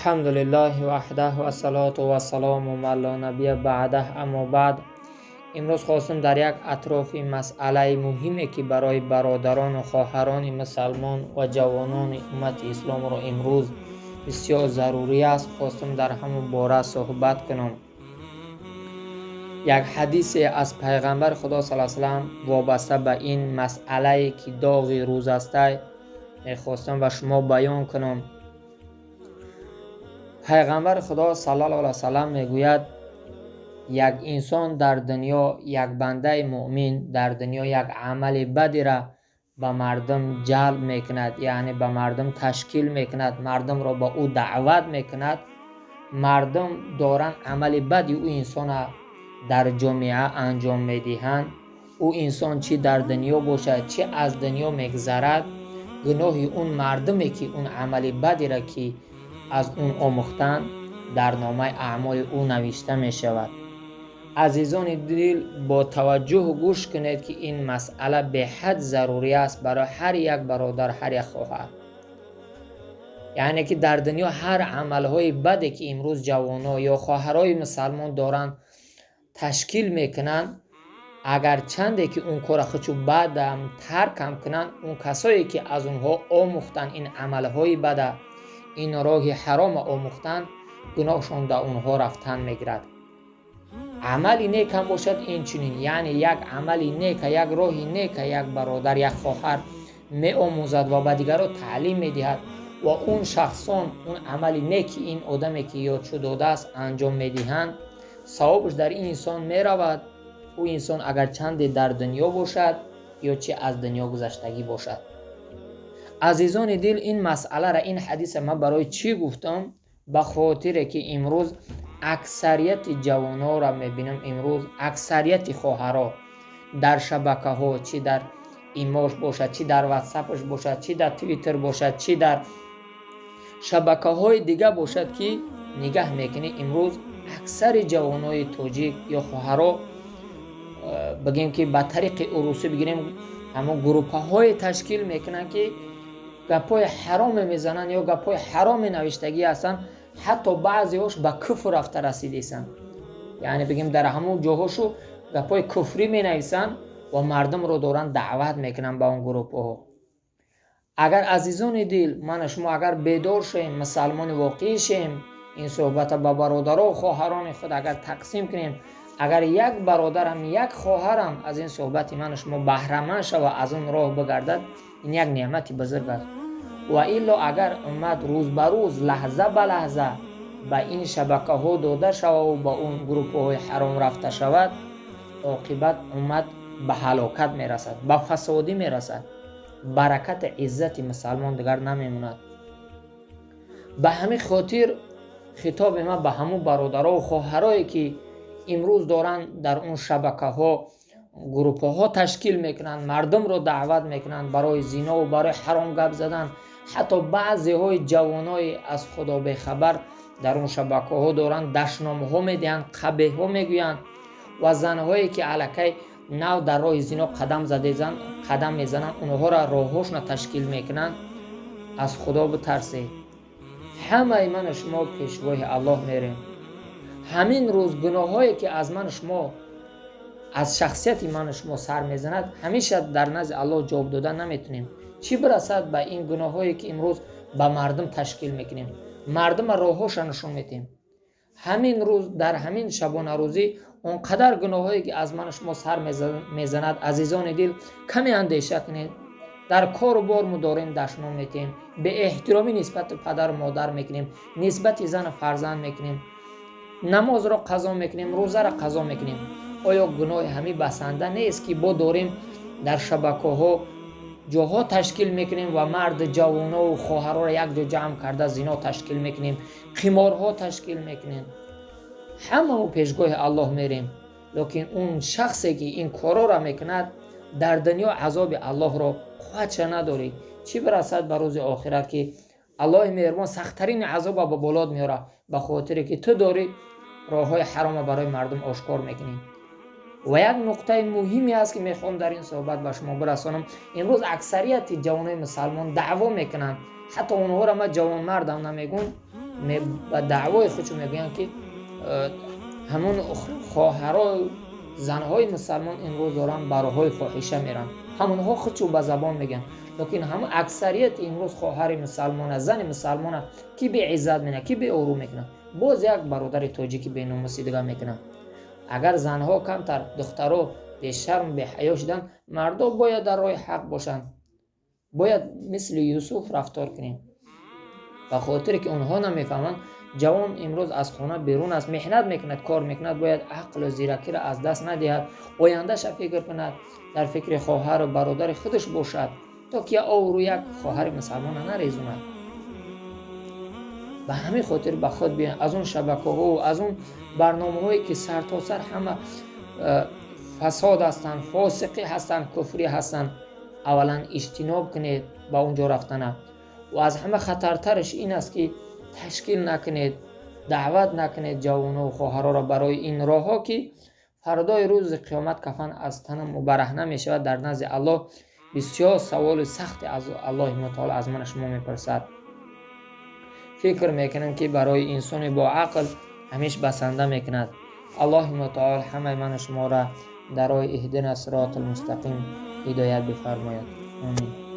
Алҳамду лиллаҳи ваҳдаҳ вассалоту вассалому ман ло набия баъдаҳ, аммо баъд. Имрӯз хостам дар як атрофи масъалаи муҳиме, ки барои бародарону хоҳарони мусалмон ва ҷавонони уммати исломро имрӯз бисёр зарурӣ аст, хостам дар ҳамон бора суҳбат кунам. Як ҳадисе аз пайғамбари Худо саллаллоҳу алайҳи васаллам вобаста ба ин масъалае, ки доғи рӯз астай, мехостам ба шумо баён кунам. Пайғамбари Худо саллаллоҳу алайҳи васаллам мегӯяд: як инсон дар дунё, як бандаи муъмин дар дунё як амали бадира ба мардум ҷалб мекунад, яъне ба мардум ташкил мекунад, мардумро ба ӯ даъват мекунад. Мардум доранд амали бади ӯ инсона дар ҷомеа анҷом медиҳанд. Ӯ инсон чӣ дар дунё бошад, чӣ аз дунё мегзарад, гуноҳи он мардуме, ки он амали бадира ки аз он омӯхтанд, дар номаи аъмоли ӯ навишта мешавад. Азизони дил, бо таваҷҷӯҳ гӯш кунед, ки ин масъала беҳад зарурӣ аст барои ҳар як бародар, ҳар як хоҳар. Яъне ки дар дунё ҳар амалҳои баде, ки имрӯз ҷавоно ё хоҳарои мусалмон доранд ташкил мекунанд, агар чанде ки он кора худшу баъдам таркам кунанд, он касое ки аз онҳо омӯхтанд ин амалҳои бада, ин роҳи ҳарома омӯхтанд, гуноҳшон дар онҳо рафтан мегирад. Амали нек ҳам бошад инчунин, яъне як амали нека, як роҳи нека як бародар, як хоҳар меомӯзад ва ба дигарон таълим медиҳад ва он шахсон он амали неки ин одаме, ки ёдшо додааст, анҷом медиҳанд, савобаш дар ин инсон меравад. Ӯ инсон агар чанде дар дунё бошад ё чи аз дунё гузаштагӣ бошад. Азизони дил, ин масъалара, ин ҳадиса ман барои чӣ гуфтам? Ба хотире ки имрӯз аксарияти ҷавононро мебинам, имрӯз аксарияти хоҳаро дар шабакаҳо, чӣ дар имош бошад, чӣ дар ватсапаш бошад, чӣ дар твиттер бошад, чӣ дар шабакаҳои дига бошад, ки нигаҳ мекунӣ, имрӯз аксари ҷавонои тоҷик ё хоҳаро, бигем ки ба тариқи урусӣ бигирем, ҳамон группаҳое ташкил мекунанд, ки гапҳои ҳароме мезананд ё гапҳои ҳароме навиштагӣ ҳастанд, ҳатто баъзеҳош ба куфр рафта расидесанд. Яъне бигем дар ҳамон ҷоҳошу гапҳои куфрӣ менависанд ва мардумро доранд даъват мекунанд ба он группаҳо. Агар, азизони дил, мана шумо агар бедор шавем, мусалмони воқеӣ шавем, ин суҳбата ба бародаро хоҳарони худ агар тақсим кунем, агар як бародарам, як хоҳарам аз ин суҳбати ману шумо баҳраманд шава, аз он роҳ бигардад, ин як неъмати бузург аст. Ва илло агар уммат рӯз ба рӯз, лаҳза ба лаҳза ба ин шабакаҳо дода шававу ба он группаҳои ҳаром рафта шавад, оқибат уммат ба ҳалокат мерасад, ба фасодӣ мерасад, баракати иззати мусалмон дигар намемонад. Ба ҳамин хотир хитоби ман ба ҳамун бародарову хоҳарое, ки имрӯз доранд дар он шабакаҳо группаҳо ташкил мекунанд, мардумро даъват мекунанд барои зинову барои ҳаром гап задан, ҳатто баъзеҳои ҷавонои аз Худо бехабар дар он шабакаҳо доранд дашномҳо медиҳанд, қабеҳҳо мегӯянд ва занҳое, ки аллакай нав дар роҳи зино қадам задезан, қадам мезананд, онҳоро роҳҳошона ташкил мекунанд. Аз Худо битарсед. Ҳамаи ману шумо пешгоҳи Аллоҳ мерем. Ҳамин рӯз гуноҳҳое, ки аз ману шумо, аз шахсияти ману шумо сар мезанад, ҳамеша дар назди Аллоҳ ҷавоб дода наметунем. Чӣ бирасад ба ин гуноҳҳое, ки имрӯз ба мардум ташкил мекунем, мардума роҳҳоша нишон медиҳем. Ҳамин рӯз, дар ҳамин шабонарӯзӣ он қадар гуноҳҳое, ки аз ману шумо сар мезанад, азизони дил, каме андеша кунед. Дар кору бор мо дорем дашном медиҳем, беэҳтиромӣ нисбати падару модар мекунем, нисбати зану фарзанд мекунем, намозро қазо мекунем, рӯзаро қазо мекунем. Оё гуноҳи ҳамин басанда нест, ки бо дорем дар шабакаҳо ҷоҳо ташкил мекунем ва марду ҷавонову хоҳароро якҷо ҷамъ карда зино ташкил мекунем, қиморҳо ташкил мекунем? Ҳамамо пешгоҳи Аллоҳ мерем, лекин он шахсе, ки ин корҳоро мекунад, дар дунё азоби Аллоҳро қувватша надорӣ, чӣ бирасад ба рӯзи охират, ки Аллоҳи меҳрубон сахттарин азоба ба болот меорад, ба хотире ки ту дорӣ роҳҳои ҳарома барои мардум ошкор мекунӣ. Ва як нуқтаи муҳиме аст, ки мехоҳам дар ин суҳбат ба шумо бирасонам. Имрӯз аксарияти ҷавонои мусалмон даъво мекунанд, ҳатто онҳоро ман ҷавонмардам намегӯм, ба даъвои худшон мегӯянд, ки ҳамон хоҳаро, занҳои мусалмон имрӯз доранд ба роҳҳои фоҳиша мераванд. Ҳамонҳо худшон ба забон мегӯянд, лекин ҳама аксарияти имрӯз хоҳари мусалмона, зани мусалмона ки беиззат мекунад, ки беорӯ мекунад, боз як бародари тоҷики беномуси дига мекунад. Агар занҳо камтар, духтаро бешарм, беҳаё шуданд, мардо бояд дар роҳи ҳақ бошанд, бояд мисли Юсуф рафтор кунем. Ба хотире ки онҳо намефаҳманд, ҷавон имрӯз аз хона берун аст, меҳнат мекунад, кор мекунад, бояд ақлу зиракиро аз даст надиҳад, ояндаша фикр кунад, дар фикри хоҳару бародари худаш бошад, то ки обрӯ як хоҳари мусалмона нарезонад. Ба ҳамин хотир ба худ биёед, аз он шабакаҳо, аз он барномаҳое, ки сартосар ҳама фасод ҳастанд, фосиқӣ ҳастанд, куфрӣ ҳастанд, аввалан иҷтиноб кунед ба он ҷо рафтана. Ва аз ҳама хатартараш ин аст, ки ташкил накунед, даъват накунед ҷавонову хоҳароро барои ин роҳҳо, ки фардои рӯзи қиёмат кафан аз тана мубараҳна мешавад. Дар назди Аллоҳ бисёр саволи сахте аз Аллоҳи мутаол аз мана шумо мепурсад. Фикр мекунам, ки барои инсони бо ақл ҳамеш басанда мекунад. Аллоҳи мутаол ҳамаи ману шуморо дар роҳи иҳдина сиротул мустақим ҳидоят бифармояд. Омин.